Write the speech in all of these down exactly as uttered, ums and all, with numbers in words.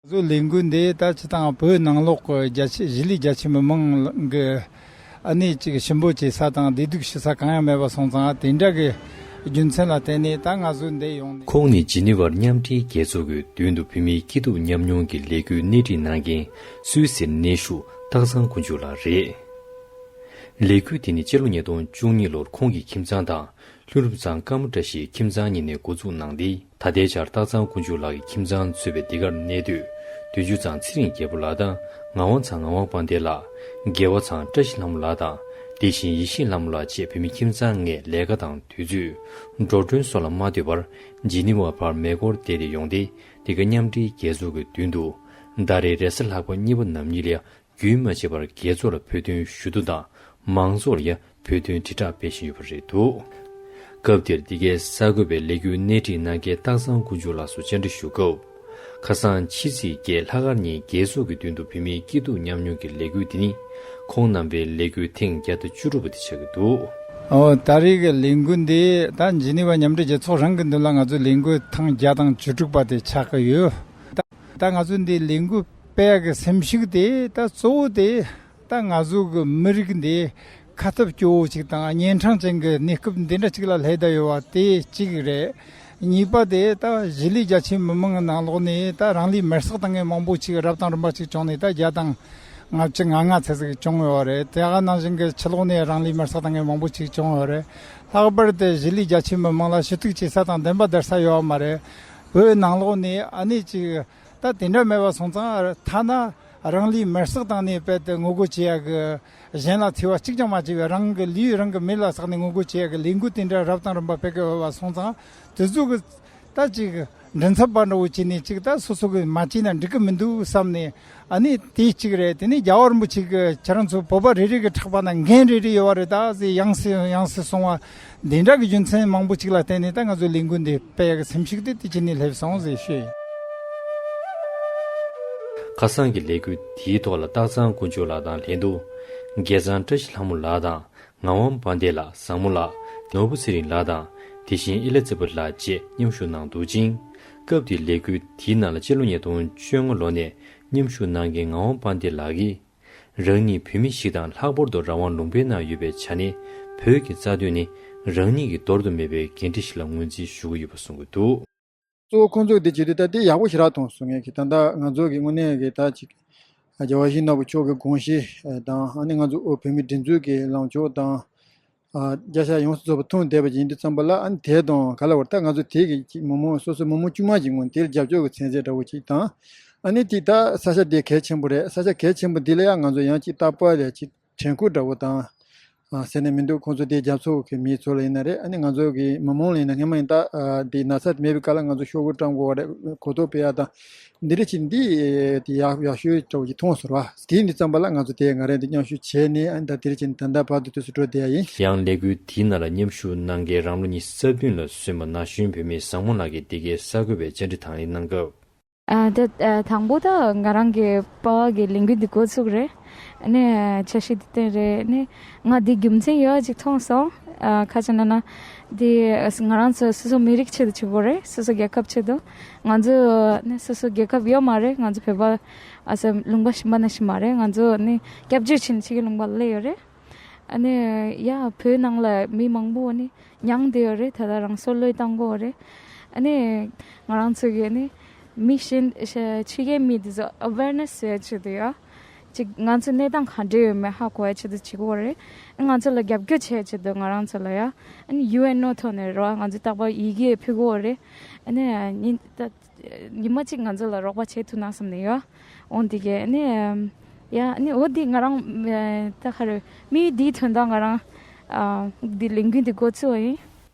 བཟོ་ལས་འགུལ་འདི་ད་སྤྱིར་བཏང་བོད་ནང་ལོགས་ཀྱི་རྒྱ་ཆེ་གཞིས་ལུས་རྒྱ་ཆེ་མི་མང་གི་ཨ་ནི་ཅིག་ཞིབ་འབོར་བྱེད་ས་དང་བདེ་སྡུག་ཞུ་ས་གང་ཡང་མེད་པ་སོང་ཙང་། དེ་འདྲ་གི་རྒྱུ་མཚན་ལ་བརྟེན་ནས་ད་ང་ཚོ་འདི་ཡོང་ནས། ཁོང་ནི་ཇི་ནི་ཝར་མཉམ་འབྲེལ་རྒྱལ་ཚོགས་ཀྱི་མདུན་དུ་བོད་མིའི་སྐྱིད་སྡུག་མཉམ་མྱོང་གི་ལས་འགུལ་སྣེ་ཁྲིད་གནང་མཁན་སུད་སིར་གནས་བཞུགས་སྟག་ཚང་དཀོན་མཆོག་ལགས་རེད། ལས་འགུལ་དེ་ནི་སྤྱི་ལོ་ཉིས་སྟོང་བཅུ་གཉིས་ལོར་ཁོང་གི་ཁྱིམ་ཚང་དང་། ལྷུན་གྲུབ་ཚང་ཀརྨ་བཀྲ་ཤིས་ཁྱིམ་ཚང་གཉིས་ནས་འགོ་འཛུགས་གནང་སྟེ། ད་ལྟའི་ཆར་སྟག་ཚང་དཀོན་མཆོག་ལགས་ཀྱི་ཁྱིམ་ཚང་གཙོས་པའི་འདི་གར་གནས་སྡོད་བདུན་ཅུ་ཚང་ཚེ་རིང་རྒྱལ་པོ་ལགས་དང་། ངག་དབང་ཚང་ངག་དབང་དཔལ་ལྡན་ལགས། དགེ་བ་ཚང་བཀྲ་ཤིས་ལྷ་མོ་ལགས་དང་། བདེ་ཆེན་ཡེ་ཤེས་ལྷ་མོ་ལགས་བཅས་བོད་མི་ཁྱིམ་ཚང་ལྔས་ལས་ཀ་དང་དུས་ཚོད། འགྲོ་གྲོན་སོགས་ལ་མ་ལྟོས་པར་ཇི་ནི་ཝ་བར་མེ་འཁོར་བསྡད་དེ་ཡོང་སྟེ། འདི་ག་མཉམ་འབྲེལ་རྒྱལ་ཚོགས་ཀྱི་མདུན་དུ་ཟླ་རེའི་རེས་གཟའ་ལྷག་པ་གཉིས་པ་ནམ་ཉིན་ལ་རྒྱུན་མ་ཆད་པར་རྒྱལ་ཚོགས་ལ་བོད་དོན་ཞུ་གཏུག་དང་། མང་ཚོགས་ལ་ཡང་བོད་དོན་དྲིལ་བསྒྲགས་སྤེལ་བཞིན་ཡོད་པ་རེད་འདུག་སྐབས་དེར་འདི་གའི་གསར་འགོད་པས་ལས་འགུལ་སྣེ་ཁྲིད་གནང་མཁན་སྟག་ཚང་དཀོན་མཆོག་ལགས་སུ་བཅར་འདྲི་ཞུ་སྐབས། ཁ་སང་ཕྱི་ཚེས་བརྒྱད་ལྷག་དཀར་ཉིན་རྒྱལ་ཚོགས་ཀྱི་མདུན་དུ་བོད་མིའི་སྐྱིད་སྡུག་མཉམ་མྱོང་གི་ལས་འགུལ་འདི་ནི། ཁོང་རྣམ་པའི་ལས་འགུལ་ཐེངས་བརྒྱ་དང་བཅུ་དྲུག་པ་དེ་ཆགས་ཀྱི་འདུག་ཨོ། ད་རེས་ཀྱི་ལས་འགུལ་འདི་ད་ཇི་ནི་ཝ་མཉམ་འབྲེལ་རྒྱལ་ཚོགས་རང་གི་མདུན་ལ་ང་ཚོའི་ལས་འགུལ་ཐེངས་བརྒྱ་དང་བཅུ་དྲུག་པ་དེ་ཆགས་ཀྱི་ཡོད། ད་ད་ང་ཚོ་འདི་ལས་འགུལ་སྤེལ་ཡག་གི་སེམས་ཤུགས་དེ་ད་གཙོ་བོ་དེ་ད་ང་ཚོ་གི་མི་རིགས་འདི་ཁ་སྟབས་སྐྱོ་བོ་ཅིག་དང་གཉན་འཕྲང་ཅན་གྱི་གནས་སྐབས་འདི་འདྲ་ཅིག་ལ་སླེབས་བསྡད་ཡོད་པ་དེ་གཅིག་རེད། གཉིས་པ་དེ་ད་གཞིས་ལུས་རྒྱ་ཆེའི་མི་མང་གི་ནང་ལོགས་ནས་ད་རང་ལུས་མེར་སྲེག་བཏང་མཁན་མང་པོ་ཅིག་རབ་དང་རིམ་པ་ཅིག་བྱུང་ནས་ད་བརྒྱ་དང་ལྔ་བཅུ་ང་ལྔ་ཚད་ཅིག་བྱུང་ཡོད་རེད། དེ་ག་ནང་བཞིན་གྱི་ཕྱི་ལོགས་ནས་རང་ལུས་མེར་སྲེག་བཏང་མཁན་མང་པོ་ཅིག་བྱུང་ཡོད་རེད། ལྷག་པར་དུ་གཞིས་ལུས་རྒྱ་ཆེའི་མི་མང་ལ་ཞུ་གཏུག་བྱེད་ས་དང་བདེན་པ་བརྡར་ས་ཡོད་པ་མ་རེད། བོད་ནང་ལོགས་ནས་ཨ་ནི་ཅིག་ད་དེ་འདྲ་མེད་པ་སོང་ཙང་། ཐ་ན་རང་ལུས་མེར་སྲེག་བཏང་ནས་དཔེ་དེ་ངོ་རྒོལ་བྱེད་ཡག་གི་གཞན་ལ་འཚེ་བ་གཅིག་ཀྱང་མ་བྱས་པའི་རང་གི་ལུས་རང་གི་མེ་ལ་བསྲེགས་ནས་ངོ་རྒོལ་བྱེད་ཡག་གི་ལས་འགུལ་དེ་འདྲ་རབ་དང་རིམ་པ་སྤེལ་གི་ཡོད་པ་སོང་ཙང་། དེ་ཚོ་གི་ད་ཅིག་མགྲིན་ཚབ་པ་འདྲ་བོ་བྱས་ནས་ཅིག་ད་སོ་སོ་གི་མ་བྱས་ན་འགྲིག་གི་མི་འདུག་བསམ་ནས། ཨ་ནི་དེ་གཅིག་རེད། དེ་ནས་རྒྱལ་བ་རིན་པོ་ཆེ་གི་ཁྱེད་རང་ཚོ་བོད་པ་རེ་རེ་གི་ཕྲག་པ་ན་འགན་རེ་རེ་ཡོད་པ་རེད། ད་ཟེར་ཡང་སེ་ཡང་སེ་གསུང་བ་འདི་འདྲ་གི་རྒྱུ་མཚན་མང་པོ་ཅིག་ལ་བརྟེན་ནས་ད་ང་ཚོའི་ལས་འགུལ་འདི་སྤེལ་ཡག་གི་སེམས་ཤུགས་དེ་དེ་བྱས་ནས་སླེབས་སོང་ཟེར་ཞུ་ཡིན། ཁ་སང་གི་ལས་འགུལ་དེའི་ཐོག་ལ་སྟག་ཚང་དཀོན་མཆོག་ལགས་དང་ལྷན་དུ་དགེ་ཚང་བཀྲ་ཤིས་ལྷ་མོ་ལགས་དང་། ངག་དབང་དཔལ་ལྡན་ལགས། བཟང་མོ་ལགས། ནོར་བུ་ཚེ་རིང་ལགས་དང་། དེ་བཞིན་ཨི་ལི་ཛི་བྷེཐ་ལགས་བཅས་མཉམ་ཞུགས་གནང་འདུག་ཅིང་། སྐབས་དེའི་ལས་འགུལ་དེའི་ནང་ལ་སྤྱི་ལོ་ཉིས་སྟོང་བཅོ་ལྔ་ལོ་ནས་མཉམ་ཞུགས་གནང་མཁན་ངག་དབང་དཔལ་ལྡན་ལགས་ཀྱིས། རང་ཉིད་བོད་མི་ཞིག་དང་། ལྷག་པར་དུ་རང་དབང་ལུང་པའི་ནང་ཡོད་པའི་ཆ་ནས། བོད་ཀྱི་རྩ་དོན་ནི་རང་ཉིད་ཀྱི་འདོར་དུ་མེད་པའི་འགན་འཁྲི་ཞིག་ལ་ངོས་འཛིན་ཞུ་གི་ཡོད་པ་གསུངས་ཀྱི་འདུག། གཙོ་བོ་ཁོང་ཚོས་འདི་བྱེད་དུས་ད་དེ་ཡག་པོ་ཞེ་དྲག་མཐོང་སོང་། ངས་ཀྱི་ད་ལྟ་ང་ཚོ་གི་དངོས་གནས་ཀྱི་ད་ཅིག་རྒྱལ་བ་ཡིད་བཞིན་ནོར་བུ་མཆོག་གི་དགོངས་གཞི་དང་། ཨ་ནི་ང་ཚོ་བོད་མི་སྒྲིག་འཛུགས་ཀྱི་ལངས་ཕྱོགས་དང་། ཨ། བརྒྱ་ཆ་ཡོངས་སུ་རྫོགས་པ་མཐོང་བསྡད་པ་ཅིག་ཡིན་དུས་ཙམ་པ་ལ། ཨ་ནི་དེ་དང་ག་ལ་བར་ད་ང་ཚོ་དེ་གི་ཅིག་མི་མང་སོ་སོའི་མི་མང་དཀྱུས་མ་ཅིག་ངོས་དེར་རྒྱབ་སྐྱོར་གྱི་མཚོན་བྱེད་འདྲ་བོ་ཅིག་དང་། ཨ་ནི་ཅིག་ད་ས་ཆ་དེ་གལ་ཆེན་པོ་རེད། ས་ཆ་གལ་ཆེན་པོ་འདི་ལ་ཡང་ང་ཚོ་ཡང་ཅིག་རྟག་པར་ལ་ཅིག་དྲན་སྐུལ་འདྲ་བོ་དང་། ཨ། ཟེར་ནས་མི་འདུག། ཁོང་ཚོ་དེ་རྒྱབ་ཕྱོགས་ཀྱི་མི་ཚོ་ལ་ཡིན་ན་རེད། ཨ་ནི་ང་ཚོ་གི་མི་མང་ལ་ཡིན་ན་སྔོན་མ་ཡིན་ད། ཨ། དེ་ན་ཚ་མེད་པའི་སྐབས་ལ་ང་ཚོ་ཤོག་གུ་བཀྲམ་དགོས་པ་རེད། གོ་རྟོགས་སྤེལ་ཡག་དང་། འདི་འདྲ་ཅིག་འདི་དེ་ཡག་ཡག་ཤོས་འདྲ་བོ་ཅིག་མཐོང་སོང་བ། དེ་ཡིན་དུས་ཙམ་པ་ལ་ང་ཚོ་དེ་ང་རང་དེ་མཉམ་ཞུགས་བྱས་ནས། ཨ་ནི་ད་དེ་འདྲ་བྱས་ནས་ད་ལྟ་བར་དུ་དུས་སུ་འགྲོ་བསྡད་ཡ་ཡིན། ཡང་ལས་འགུལ་དེའི་ནང་ལ་མཉམ་ཞུགས་གནང་མཁན་རང་ལོ་ཉི་ཤུ་རྩ་བདུན་ལ་སོན་པ་ན་གཞོན་བུད་མེད་བཟང་མོ་ལགས་ཀྱིས་འདི་གའི་གསར་འགོད་པའི་བཅར་འདྲི་དང་ལེན་གནང་སྐབས། ཨ། ད་ཨ་དང་པོ་ད་ང་རང་གི་པ་ཕ་གི་ལས་འགུལ་འདི་འགོ་བཙུགས་རེད། ཨ་ནི་འཆར་གཞི་འདི་བཏིང་རེད། ཨ་ནི་ང་འདི་རྒྱུ་མཚན་ཡོད་ཅིག་མཐོང་སོང་། ཨ། ག་རེ་ཟེར་ན་ན། འདི་ང་རང་ཚོ་སོ་སོ་མི་རིགས་ཆེད་དུ་བྱེད་དགོས་རེད། སོ་སོ་རྒྱལ་ཁབ་ཆེད་དུ། ང་ཚོ་ནི་སོ་སོ་རྒྱལ་ཁབ་ཡོད་མ་རེད། ང་ཚོ་བོད་པ་ཨ་ས་ལུང་པ་གཞན་པ་ནང་བཞིན་མ་རེད། ང་ཚོ་ནི་སྐྱབས་བཅོལ་བྱས་ནས་ཕྱི་གི་ལུང་པ་ལ་སླེབས་ཡོད་རེད། ཨ་ནི་ཡ་བོད་ནང་ལ་མི་མང་པོ་ནི་མྱངས་བསྡད་ཡོད་རེད། ད་ལྟ་རང་སྲོག་བློས་བཏང་དགོས་རེད། ཨ་ནི་ང་རང་ཚོ་གི་ནི་མི་གཞན་ཕྱི་རྒྱལ་མི་དེ་ཚོ་ཨ་ཝེར་ནེ་སི་བྱེད་ཆེད་དུ་ཡ། ཅིག་ང་ཚོ་གནས་སྟངས་ག་འདྲ་ཡོད་མེད་ཧ་གོ་ཡ་ཆེད་དུ་བྱེད་དགོས་རེད། ང་ཚོ་ལ་རྒྱབ་སྐྱོར་བྱེད་ཆེད་དུ་ང་རང་ཚོ་ལ་ཡ། ཨ་ནི་ཡུ་ཨེན་ཨོ་ཐོག་ནས་རོ། ང་ཚོ་རྟག་པར་ཡི་གེ་ཕུལ་དགོས་རེད། ཨ་ནི་ཉིན་ད་ཉི་མ་གཅིག་ང་ཚོ་ལ་རོགས་པ་བྱེད་ཐུབ་ན་བསམ་ནས་ཡོད། འོ་འདི་གས་ཨ་ནི་ཡ། ཨ་ནི་འོ་འདི་ང་རང་ད་ག་རེ་མི་འདིའི་དོན་དག་ང་རང་ཨ་འདི་ལས་འགུལ་འདི་འགོ་བཙུགས་པ་ཡིན།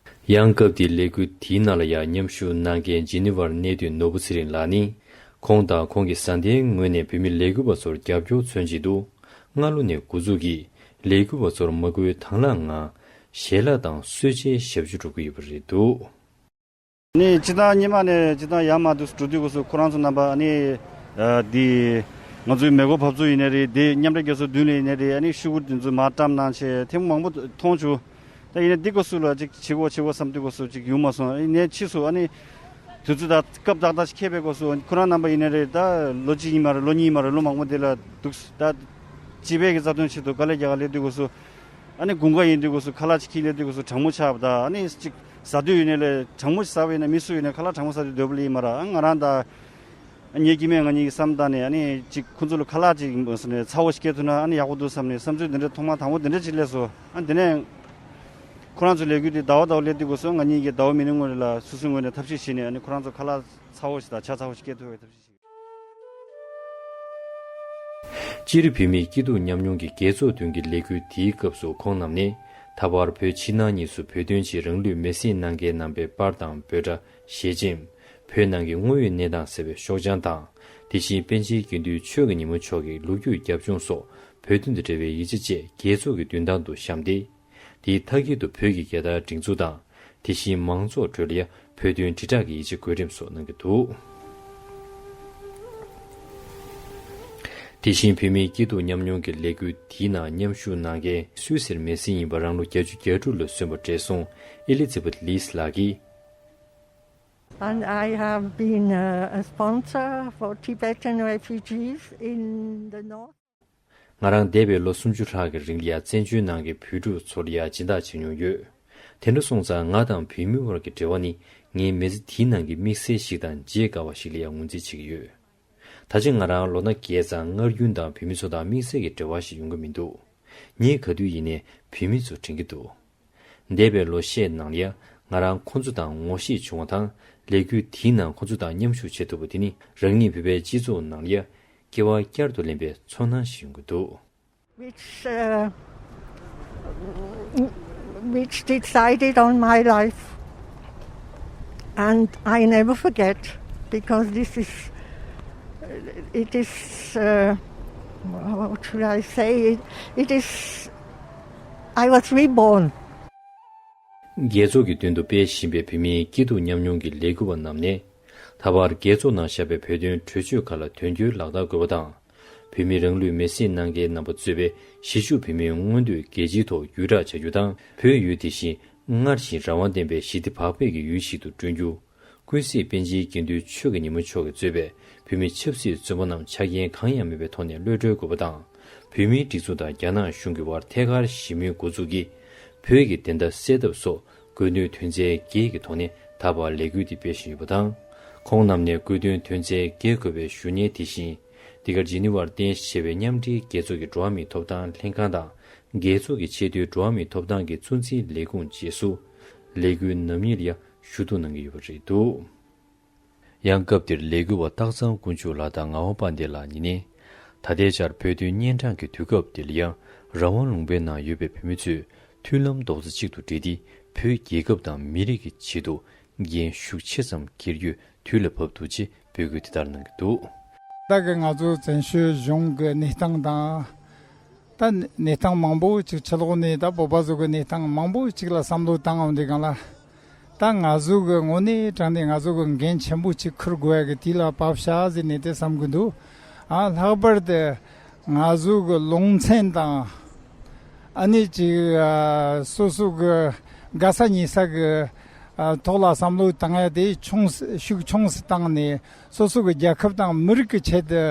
ཡང་སྐབས་དེའི་ལས་འགུལ་དེའི་ནང་ལ་ཡང་མཉམ་ཞུགས་གནང་མཁན་ཇི་ནི་ཝར་གནས་སྡོད་ནོར་བུ་ཚེ་རིང་ལགས་ནི། ཁོང་དང་ཁོང་གི་བཟའ་ཟླའི་ངོས་ནས་བོད་མི་ལས་འགུལ་བ་ཚོར་རྒྱབ་སྐྱོར་མཚོན་བྱེད་དུ། སྔ་ལོ་ནས་འགོ་འཛུགས་ཀྱིས་ལས་འགུལ་བ་ཚོར་མ་སྐུལ་དང་བླངས་ངང་ཞལ་ལག་དང་གསོལ་ཇའི་ཞབས་ཞུ་སྒྲུབ་ཀྱི་ཡོད་པ་རེད་འདུག། ནི་སྤྱི་བཏང་སྔོན་མ་ནས་སྤྱི་བཏང་ཡར་མར་དུ་འགྲོ་དུས་སྐབས་སུ་ཁོ་རང་ཚོ་རྣམ་པ་ནི་ཨ་འདི་ང་ཚོའི་མེ་འཁོར་བབས་ཚུགས་ཡིན་ནའི་རེད། དེ་མཉམ་འབྲེལ་རྒྱལ་ཚོགས་མདུན་ལ་ཡིན་ནའི་རེད། ཨ་ནི་ཤོག་གུ་དེ་ཚོ་མར་བཀྲམ་གནང་བྱས་ཐེངས་མང་པོ་མཐོང་བྱུང་། ད་ཡིན་ནའི་འདི་སྐབས་སུ་ལ་ཅིག་བྱེད་དགོས་བྱེད་དགོས་བསམ་དུས་སྐབས་སུ་ཅིག་ཡོང་མ་སོང་། ཨ་ནི་ཕྱིས་སུ་ཨ་ནི་ དུས་ཚོད་དང་སྐབས་ཏག་ཏག་ཅིག་འཁེལ་བའི་སྐབས་སུ་ཁོ་རང་རྣམ་པ་ཡིན་ནའི་རེད། ད་ལོ་གཅིག་ཡིན་མ་རེད། ལོ་གཉིས་ཡིན་མ་རེད། ལོ་མང་པོ་འདི་ལ་འདུག་ད་སྤྱི་པའི་གི་རྩ་དོན་ཆེད་དུ་དཀའ་ལས་རྒྱག་ག་སླེབས་དུས་སྐབས་སུ། ཨ་ནི་དགུན་ཁ་ཡིན་དུས་སྐབས་སུ་ཁ་ལག་ཅིག་འཁྱེར་སླེབས་དུས་སྐབས་སུ་གྲང་མོ་ཆགས་པ་དང་། ཨ་ནི་ཅིག་ཟ་དུས་ཡིན་ནའི་ལས་གྲང་མོ་ཞིག་ཟ་བ་ཡིན་ན་མི་སུ་ཡིན་ནའི་ཁ་ལག་གྲང་མོ་ཟ་དུས་འདོད་པ་ལ་ཡིན་མ་རེད། ཨ་ང་རང་དང་། ངའི་སྐྱེ་དམན་ང་གཉིས་ཀྱི་བསམ་བཏང་ནས། ཨ་ནི་ཅིག་ཁོང་ཚོ་ལ་ཁ་ལག་ཅིག་མ་སོང་ནས་ཚ་བོ་ཞིག་སྐྱེལ་ཐུབ་ན་ཨ་ནི་ཡག་པོ་འདུག་བསམ་ནས་བསམ་ཚུལ་འདི་འདྲ་ཐོག་མ་དང་པོ་འདི་འདྲ་ཅིག་སླེབས་སོང་། ཨ་འདི་ནས་ཁོ་རང་ཚོའི་ལས་འགུལ་འདི་ཟླ་བ་ཟླ་བ་སླེབས་དུས་སྐབས་སུ་ང་གཉིས་ཀྱིས་ཟླ་བ་མི་ནི་སྔོན་ལ་སོ་སོའི་ངོས་ནས་ཐབས་ཤེས་བྱས་ནས། ཨ་ནི་ཁོ་རང་ཚོ་ཁ་ལག་ཚ་བོ་ཞིག་དང་ཇ་ཚ་བོ་ཞིག་སྐྱེལ་ཐུབ་པའི་ཐབས་ཤེས་བྱས། སྤྱིར་བོད་མིའི་སྐྱིད་སྡུག་མཉམ་མྱོང་གི་རྒྱལ་ཚོགས་མདུན་གྱི་ལས་འགུལ་དེའི་སྐབས་སུ་ཁོང་རྣམས་ནས། ད་བར་བོད་ཕྱི་ནང་གཉིས་སུ་བོད་དོན་ཆེད་རང་ལུས་མེར་སྲེག་གནང་མཁན་རྣམ་པའི་པར་དང་འབོད་སྒྲ། ཞལ་ཆེམས། བོད་ནང་གི་དངོས་ཡོད་གནས་སྟངས་ཟེར་བའི་ཤོག་བྱང་དང་། དེ་བཞིན་པཎ་ཆེན་དགེ་འདུན་ཆོས་ཀྱི་ཉིན་མོ་མཆོག་གི་ལོ་རྒྱུས་རྒྱབ་ལྗོངས་སོགས་བོད་དོན་དང་འབྲེལ་བའི་ཡིག་ཆ་བཅས་རྒྱལ་ཚོགས་ཀྱི་མདུན་ཐང་དུ་བཤམས་ཏེ། དེའི་མཐའ་འཁྱེལ་དུ་བོད་ཀྱི་རྒྱལ་དར་སྒྲེང་འཛུགས་དང་། དེ་བཞིན་མང་ཚོགས་ཁྲོད་ལ་ཡང་བོད་དོན་དྲིལ་བསྒྲགས་ཀྱི་ཡིག་ཆ་འགོད་རིམ་སོགས་གནང་གི་འདུག་དེ་བཞིན་བོད་མིའི་སྐྱིད་སྡུག་མཉམ་མྱོང་གི་ལས་འགུལ་དེའི་ནང་མཉམ་ཞུགས་གནང་མཁན་སུད་སིར་མེར་སྲེག་ཡིན་པ་རང་ལོ་བརྒྱད་ཅུ་གྱ་དྲུག་ལ་སོན་པ་བགྲེས་སོང་ཨེ་ལི་ཛི་བེད་ལིས་ལགས་ཀྱིས། And I have been uh, a sponsor for Tibetan refugees in the north. ང་རང་འདས་པའི་ལོ་སུམ་ཅུ་ལྷག་གི་རིང་ལ་ཡ་བཙན་བྱོལ་ནང་གི་བོད་ཕྲུག་ཚོ་ལ་ཡ་སྦྱིན་བདག་བྱེད་མྱོང་ཡོད། དེ་འདྲ་སོང་ཙང་ང་དང་བོད་མི་བར་གྱི་འབྲེལ་བ་ནི་ངའི་མི་ཚེ་དེའི་ནང་གི་དམིགས་བསལ་ཞིག་དང་བརྗེད་དཀའ་བ་ཞིག་ལ་ཡ་ངོས་འཛིན་བྱེད་ཀྱི་ཡོད། ད་ཆ་ང་རང་ལོ་ན་བརྒྱད་ཙང་སྔར་རྒྱུན་དང་བོད་མི་ཚོ་དང་དམིགས་བསལ་གྱི་འབྲེལ་བ་ཞིག་ཡོང་གི་མི་འདུག་ངས་ག་དུས་ཡིན་ནའི་བོད་མི་ཚོ་དྲན་གྱི་འདུག་འདས་པའི་ལོ་ཤས་ནང་ལ་ཡ་ང་རང་ཁོང་ཚོ་དང་ངོ་ཤེས་བྱུང་བ་དང་། ལས་འགུལ་དེའི་ནང་ཁོང་ཚོ་དང་མཉམ་ཞུགས་བྱེད་ཐུབ་པ་དེ་ནི་རང་ཉིད་བོད་པའི་སྤྱི་ཚོགས་ནང་ལ་ཡ་སྐྱེ་བ་བསྐྱར་དུ་ལེན་པའི་ཚོར་སྣང་ཞིག་ཡོང་གི་འདུག Which, uh, which decided on my life. And I never forget, because this is, it is, uh, what should I say? It, it is, I was reborn. རྒྱལ་ཚོགས་ཀྱི་མདུན་དུ་སྤེལ་བཞིན་པའི་བོད་མིའི་སྐྱིད་སྡུག་མཉམ་མྱོང་གི་ལས་འགུལ་བ་རྣམས་ནས། ད་བར་རྒྱལ་ཚོགས་ནང་བཞག་པའི་བོད་དོན་གྲོས་ཆོད་ཁག་ལ་དོན་འཁྱོལ་ལག་བསྟར་དགོས་པ་དང་། བོད་མི་རང་ལུས་མེར་སྲེག་གནང་མཁན་རྣམ་པ་གཙོས་པའི་གཞིས་བཞུགས་བོད་མིའི་མངོན་འདོད་རྒྱལ་སྤྱིའི་ཐོག་བརྒྱུད་བསྒྲགས་བྱ་རྒྱུ་དང་། བོད་ཡུལ་དེ་བཞིན་སྔར་བཞིན་རང་དབང་ལྡན་པའི་ཞི་བདེ་བག་ཕེབས་ཀྱི་ཡུལ་ཞིག་ཏུ་བསྐྲུན་རྒྱུ། ཀུན་གཟིགས་པཎ་ཆེན་དགེ་འདུན་ཆོས་ཀྱི་ཉིན་མོ་མཆོག་གིས་གཙོས་པའི་བོད་མི་ཆབ་སྲིད་བཙོན་པ་རྣམས་ཆ་རྐྱེན་གང་ཡང་མེད་པའི་ཐོག་ནས་གློད་གྲོལ་དགོས་པ་དང་། བོད་མིའི་སྒྲིག་འཛུགས་དང་རྒྱ་ནག་གཞུང་གི་དབར་ཐད་ཀར་ཞི་མོལ་འགོ་འཛུགས་ཀྱིས། བོད་ཀྱི་བདེན་མཐའ་གསལ་ཐབས་སོགས་དགོས་འདུན་དོན་ཚན་བརྒྱད་ཀྱི་ཐོག་ནས་ད་བར་ལས་འགུལ་འདི་སྤེལ་བཞིན་ཡོད་པ་དང་། ཁོང་རྣམས་ནས་དགོས་འདུན་དོན་ཚན་བརྒྱད་འཁོད་པའི་ཞུ་སྙན་དེ་བཞིན། འདི་གར་ཇི་ནི་ཝར་རྟེན་གཞི་བྱས་པའི་མཉམ་འབྲེལ་རྒྱལ་ཚོགས་ཀྱི་འགྲོ་བ་མིའི་ཐོབ་ཐང་ལྷན་ཁང་དང་། རྒྱལ་ཚོགས་ཀྱི་ཆེས་མཐོའི་འགྲོ་བ་མིའི་ཐོབ་ཐང་གི་གཙོ་འཛིན་ལས་ཁུངས་བཅས་སུ། ལས་འགུལ་ནམ་ཉིད་ལ་ཡང་ཞུ་གཏུག་གནང་གི་ཡོད་པ་རེད་འདུག་ཡང་སྐབས་དེར་ལས་འགུལ་བ་སྟག་ཚང་དཀོན་མཆོག་ལགས་དང་ངག་དབང་དཔལ་ལྡན་ལགས་གཉིས་ནས། ད་ལྟའི་ཆར་བོད་དོན་གཉན་འཕྲང་གི་དུས་སྐབས་འདི་ལ་ཡང་རང་དབང་ལུང་པའི་ནང་ཡོད་པའི་བོད་མི་ཚོས་མཐུན་ལམ་རྡོག་རྩ་གཅིག་ཏུ་སྒྲིལ་ཏེ་བོད་རྒྱལ་ཁབ་དང་མི་རིགས་ཀྱི་ཆེད་དུ་འགན་ཤུགས་ཆེ་ཙམ་འཁྱེར་རྒྱུ་དུས་ལ་བབ་འདུག་ཅེས་འབོད་སྐུལ་དེ་ལྟར་གནང་གི་འདུག་ད་གི་ང་ཚོ་བཙན་བྱོལ་གཞུང་གི་གནས་སྟངས་དང་། ད་གནས་སྟངས་མང་པོ་ཅིག་ཕྱི་ལོགས་ནས་ད་བོད་པ་ཚོ་གི་གནས་སྟངས་མང་པོ་ཅིག་ལ་བསམ་བློ་བཏང་འོང་དུས་སྒང་ལ། ད་ང་ཚོ་གི་དངོས་གནས་དྲང་གནས་ང་ཚོ་གི་འགན་ཆེན་པོ་ཅིག་འཁུར་དགོས་ཡ་གི་དུས་ལ་བབ་ཤག་ཟེར་ནས་དེ་བསམ་གི་འདུག་ཨ་ལྷག་པར་དུ་ང་ཚོ་གི་ལུང་ཚན་དང་། ཨ་ནི་ཅིག་ཨ་སོ་སོ་གི་དགའ་ས་ཉེ་ས་གི་ཨ་ཐོག་ལ་བསམ་བློ་བཏང་ཡ་དེ་ཆུང་ཤུགས་ཆུང་སུ་བཏང་ནས། སོ་སོ་གི་རྒྱལ་ཁབ་དང་མི་རིགས་ཀྱི་ཆེད་དུ་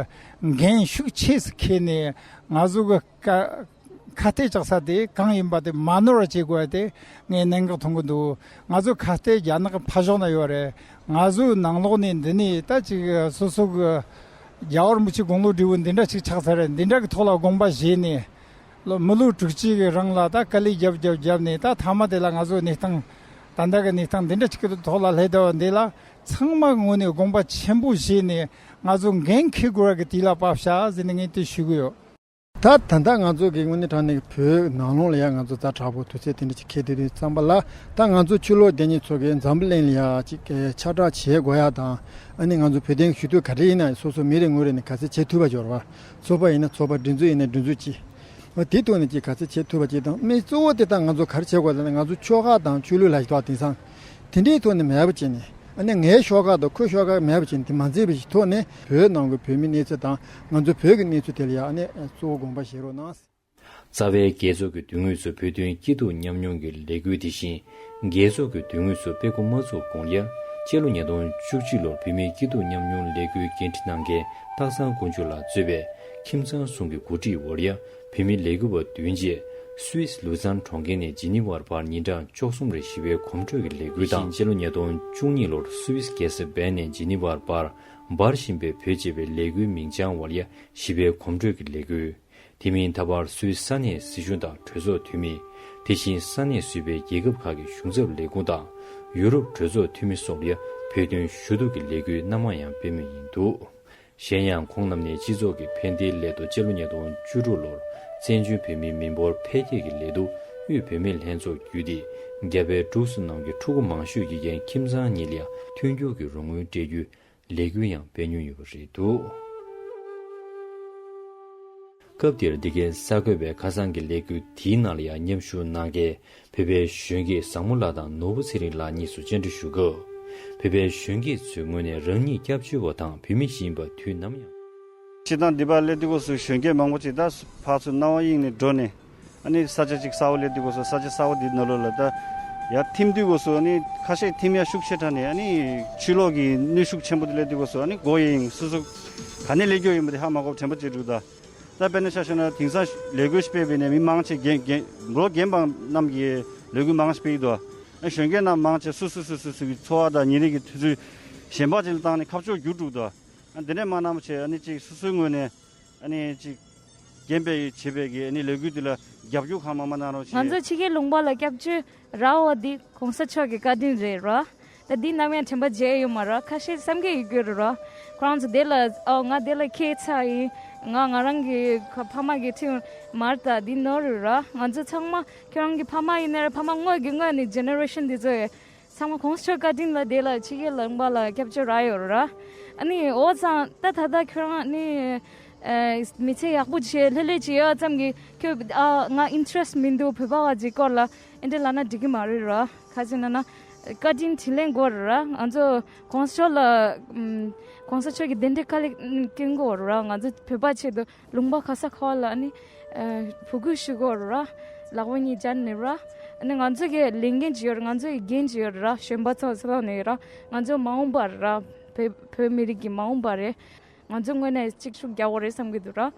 འགན་ཤུགས་ཆེ་སུ་འཁྱེར་ནས། ང་ཚོ་གི་ཁ་ཁ་གཏད་བཅག་ས་དེ་གང་ཡིན་པ་དེ་མ་ནོར་བ་བྱེད་དགོས་ཡ་དེ་ངས་གནད་འགག་མཐོང་གི་འདུག་ང་ཚོ་ཁ་གཏད་རྒྱ་ནག་གི་ཕ་ཕྱོགས་ན་ཡོད་རེད། ང་ཚོའི་ནང་ལོགས་ནས་འདི་ནས་ད་ཅིག་སོ་སོ་གི་རྒྱལ་བ་རིན་པོ་ཆེ་དགུང་ལོ་བགྲེས་པོ་འདི་འདྲ་ཅིག་ཆགས་ཚར་རེད། འདི་འདྲ་གི་ཐོག་ལ་དགོངས་པ་བཞེས་ནས། ལོ་མི་ལོ་དྲུག་ཅུ་གི་རིང་ལ་ད་དཀའ་ལས་རྒྱབ་རྒྱབ་རྒྱབ་ནས། ད་མཐའ་མ་དེ་ལ་ང་ཚོའི་གནས་སྟངས་ད་ལྟ་གི་གནས་སྟངས་འདི་འདྲ་ཅིག་གི་ཐོག་ལ་སླེབས་བསྡད་པ་འདི་ལ་ཚང་མ་ངོས་ནས་དགོངས་པ་ཆེན་པོ་བཞེས་ནས། ང་ཚོ་འགན་འཁྱེར་དགོས་ཡ་གི་དུས་ལ་བབ་ཤག་ཟེར་ནས་ངས་དེ་ཞུ་གི་ཡོད། ད་ད་ལྟ་ང་ཚོ་གི་དངོས་གནས་དྲང་གནས་བོད་ནང་ལོགས་ལ་ཡ་ང་ཚོ་ཛ་དྲག་པོ་དུས་ཚོད་དེ་འདྲ་ཅིག་འཁེལ་བསྡད་དུས་ཙམ་པ་ལ། ད་ང་ཚོ་ཕྱི་ལོགས་བསྡད་མཁན་ཚོ་གིས་འཛམ་བུ་གླིང་ལ་ཡ་ཅིག་ཁྱབ་བསྒྲགས་བྱེད་དགོས་ཡ་དང་། ཨ་ནི་ང་ཚོ་བོད་དོན་ཞུ་གཏུག་ག་རེ་ཡིན་ན་སོ་སོ་མི་རེ་ངོ་རེ་ནས་ག་ཚོད་བྱེད་ཐུབ་པ་འབྱོར་བ། ཚོགས་པ་ཡིན་ན་ཚོགས་པ། སྒྲིག་འཛུགས་ཡིན་ན་སྒྲིག་འཛུགས་ཀྱིས། འོ་དེ་ཐོག་ནས་ཅིག་ག་ཚོད་བྱེད་ཐུབ་པ་ཅིག་དང་། མི་གཙོ་བོ་དེ་ད་ང་ཚོ་ག་རེ་བྱེད་དགོས་ཟེར་ན། ང་ཚོ་ཆོལ་ཁ་དང་ཆོས་ལུགས་ལ་ཡིན་དུས་དེང་སང་དེ་འདྲའི་ཐོག་ནས་མེད་པ་བྱས་ནས། ཨ་ནི་ངའི་ཤོག་ཁག་དང་ཁོའི་ཤོག་ཁག་མེད་པ་བྱས་ནས། དེ་མ་འཛིན་པའི་ཐོག་ནས་བོད་ནང་གི་བོད་མི་གནས་ཚུལ་དང་ང་ཚོ་བོད་ཀྱི་གནས་ཚུལ་དེ་ལ་ཡ་ཨ་ནི་གཙོ་བོ་དགོངས་པ་བཞེས་རོགས་གནང་། རྩ་བའི་རྒྱལ་ཚོགས་ཀྱི་མདུན་ངོས་སུ་བོད་དོན་སྐྱིད་སྡུག་མཉམ་མྱོང་གི་ལས་འགུལ་དེ་བཞིན་རྒྱལ་ཚོགས་ཀྱི་མདུན་ངོས་སུ་སྤེལ་འགོ་མ་བཙུགས་གོང་ལ་ཡ། སྤྱི་ལོ་ཉིས་སྟོང་བཅུ་གཅིག་ལོར་བོད་མིའི་སྐྱིད་སྡུག་མཉམ་མྱོང་ལས་འགུལ་འགན་འཁྲི་གནང་མཁན་སྟག་ཚང་དཀོན་མཆོག་ལགས་གཙོས་པའི་ཁྱིམ་ཚང་གསུམ་གྱི་འགོ་ཁྲིད་འོག་ལ་བོད་མི་ལས་འགུལ་བ་བདུན་བཅས་སུད་སི་ལུ་ཙན་གྲོང་ཁྱེར་ནས་ཇི་ནི་ཝར་བར་ཉིན་གྲངས་བཅུ་གསུམ་རིང་ཞི་བའི་གོམ་བགྲོད་ཀྱི་ལས་འགུལ་དང་། དེ་བཞིན་སྤྱི་ལོ་ཉིས་སྟོང་བཅུ་གཉིས་ལོར་སུད་སི་རྒྱལ་ས་བྷན་ནས་ཇི་ནི་ཝར་བར་འབར་བཞིན་པའི་བོད་ཅེས་པའི་ལས་འགུལ་མིང་བྱང་འོག་ལ་ཞི་བའི་གོམ་བགྲོད་ཀྱི་ལས་འགུལ། དེ་མིན་ད་བར་སུད་སི་ས་གནས་སྲིད་གཞུང་དང་གྲོས་ཚོགས་འཐུས་མི། དེ་བཞིན་ས་གནས་ཟུར་པའི་རྒྱལ་ཁབ་ཁག་གི་གཞུང་ཚབ་ལས་ཁུངས་དང་ཡུ་རོབ་གྲོས་ཚོགས་འཐུས་མི་སོགས་ལ་བོད་དོན་ཞུ་གཏུག་གི་ལས་འགུལ་སྣ་མང་ཡང་སྤེལ་མུས་ཡིན་འདུག་གཞན་ཡང་ཁོང་རྣམས་ནས་སྤྱི་ཚོགས་ཀྱི་ཕན་བདེའི་སླད་དུ་སྤྱི་ལོ་ཉིས་སྟོང་བཅུ་དྲུག་ལོར་བཙན་བྱོལ་བོད་མིའི་མི་འབོར་འཕེལ་རྒྱས་ཀྱི་སླད་དུ་དབུས་བོད་མིའི་ལྷན་ཚོགས་བརྒྱུད་དེ་རྒྱ་བལ་འབྲུག་གསུམ་ནང་གི་ཕྲུ་གུ་མང་ཤོས་ཀྱི་རྐྱེན་ཁྱིམ་ཚང་གཉིས་ལ་མཐུན་འགྱུར་གྱི་རོགས་དངུལ་སྤྲད་རྒྱུའི་ལས་འགུལ་ཡང་སྤེལ་མྱོང་ཡོད་པ་རེད་འདུག་སྐབས་དེར་འདི་གའི་གསར་འགོད་པས་ཁ་སང་གི་ལས་འགུལ་དེའི་ནང་ལ་ཡང་མཉམ་ཞུགས་གནང་མཁན་བོད་པའི་གཞོན་སྐྱེས་བཟང་མོ་ལགས་དང་ནོར་བུ་ཚེ་རིང་ལགས་གཉིས་སུ་བཅར་འདྲི་ཞུ་སྐབས། བོད་པའི་གཞོན་སྐྱེས་ཚོའི་ངོས་ནས་རང་ཉིད་སྐྱབས་བཅོལ་བ་དང་བོད་མི་ཞིག་ཡིན་པ་དུས་ནམ་ཡང་། སྤྱིར་བཏང་འདི་པར་སླེབས་དུས་སྐབས་སུ་གཞོན་སྐྱེས་མང་པོ་ཅིག་ད་ཕར་ཚུར་སྣང་བ་གཡེང་ནས་འགྲོ་ནས། ཨ་ནི་ས་ཆ་གཅིག་གསར་པ་སླེབས་དུས་སྐབས་སུ་ས་ཆ་གསར་པ་འདི་ནང་ལོགས་ལ་ད་ཡར་ཐིམ་དུས་སྐབས་སུ་ཨ་ནི་ཁ་ཤས་ཐིམ་ཡ་ཤུགས་ཆེ་དྲགས་ནས། ཨ་ནི་ཕྱི་ལོགས་ཀྱི་གནོན་ཤུགས་ཆེན་པོ་འདི་སླེབས་དུས་སྐབས་སུ་ཨ་ནི་མགོ་གཡེང་། སོ་སོ་ག་ནས་སླེབས་རྒྱུ་ཡིན་པ་དེ་ཧ་མ་གོ་བ་དྲན་པ་ཅིག་འདུག་ད་ད་དཔེར་ན་ཆ་བཞག་ན་དེང་སང་ལས་འགུལ་ཞིག་སྤེལ་བས་ནས་མི་མང་ཆེ་རྒན་རྒན་མགོ་རྒན་པ་རྣམས་ཀྱིས་ལས་འགུལ་མང་ཞིག་སྤེལ་གྱི་འདུག་ཨ་གཞོན་སྐྱེས་རྣམས་མང་ཆེ་སོ་སོ་སོ་སོ་སོ་གི་འཚོ་བ་དང་ཉིན་རེ་གི་དུས་ཚོད་གཞན་པ་ཅིག་ལ་བཏང་ནས་ཁ་ཕྱོགས་བསྒྱུར་འགྲོ་གི་འདུག་ཨ་འདི་འདྲས་མ་གནང་བ་བྱས། ཨ་ནི་ཅིག་སོ་སོའི་ངོས་ནས་ཨ་ནི་ཅིག་རྒན་པས་བྱེད་པའི་གི་ཨ་ནི་ལས་འགུལ་འདི་ལ་རྒྱབ་སྐྱོར་གང་མང་མང་གནང་རོགས་བྱེད། ང་ཚོ་ཕྱི་རྒྱལ་ལུང་པ་ལ་སྐྱབས་བཅོལ་རག་པ་འདི་གོང་ས་མཆོག་གི་བཀའ་དྲིན་རེད་ར། ད་འདི་ནམ་ཡང་དྲན་པ་བརྗེད་ཡོད་མ་རེད། ཁ་ཤས་བསམ་གྱི་ཡོད་རྒྱུ་རེད་ར། ཁོ་རང་ཚོ་དེ་ལ་ཨོ་ང་དེ་ལ་ཁྱད་མཚར་ཡིན། ང་ང་རང་གི་ཁ་ཕ་མ་གི་ཁྲིམས་མར་ད་འདི་ནོར་རེད་ར། ང་ཚོ་ཚང་མ་ཁྱོད་རང་གི་ཕ་མ་ཡིན་ན་ར་ཕ་མ་སྔོན་གྱི་སྔོན་ནས་ཇེ་ནེ་རེ་ཤན་འདི་ཚོ་ཡི་ཚང་མ་གོང་ས་མཆོག་བཀའ་དྲིན་ལ་དེ་ལ་ཕྱི་རྒྱལ་ལུང་པ་ལ་སྐྱབས་བཅོལ་རག་ཡོད་ར། ཨ་ནི་འོ་ཙང་ད་ད་ལྟ་ཁྱོད་རང་ནི་ཨ་མི་ཚེ་ཡག་པོ་བྱེད་ལྷོད་ལྷོད་བྱེད་ཡོད་ཙམ་གྱི་ཁྱོད་ཨ་ང་ཨིན་ཊི་རེ་སི་ཊི་མི་འདུག་བོད་པ་བ་ཅིག་སྐོར་ལ་ཨེ་འདྲ་ལབ་ན་འགྲིག་གི་མ་རེད་ར། ག་ཅི་ན་ན་བཀའ་དྲིན་དྲིན་ལན་དགོས་ར། ང་ཚོ་གོང་ས་མཆོག་ལ་ཨམ་གོང་ས་མཆོག་གི་བདེན་འབྲེལ་དཀའ་ལས་སྐྱོན་དགོས་ར། ང་ཚོ་བོད་པ་ཆེད་དུ་ལུང་པ་ག་ས་ག་བ་ལ་ནི་ཨ་བུ་གུ་ཞུ་དགོས་ར། ལག་པ་གཉིས་སྦྱར་ནས་ར། ཨ་ནི་ང་ཚོ་གི་ལས་འགན་ཅིག་ཡོད་ར། ང་ཚོ་གི་འགན་ཅིག་ཡོད་ར། གཞོན་པ་ཚོ་ཚོ་ལ་ནས་ར། ང་ཚོ་མ་འོངས་པ་ར། བོད་བོད་མི་རིགས་ཀྱི་མ་འོངས་པ་རེད། ང་ཚོ་ངོས་ནས་གཅིག་ཤུགས་རྒྱག་དགོས་རེད་བསམ་གྱི་འདུག་ར།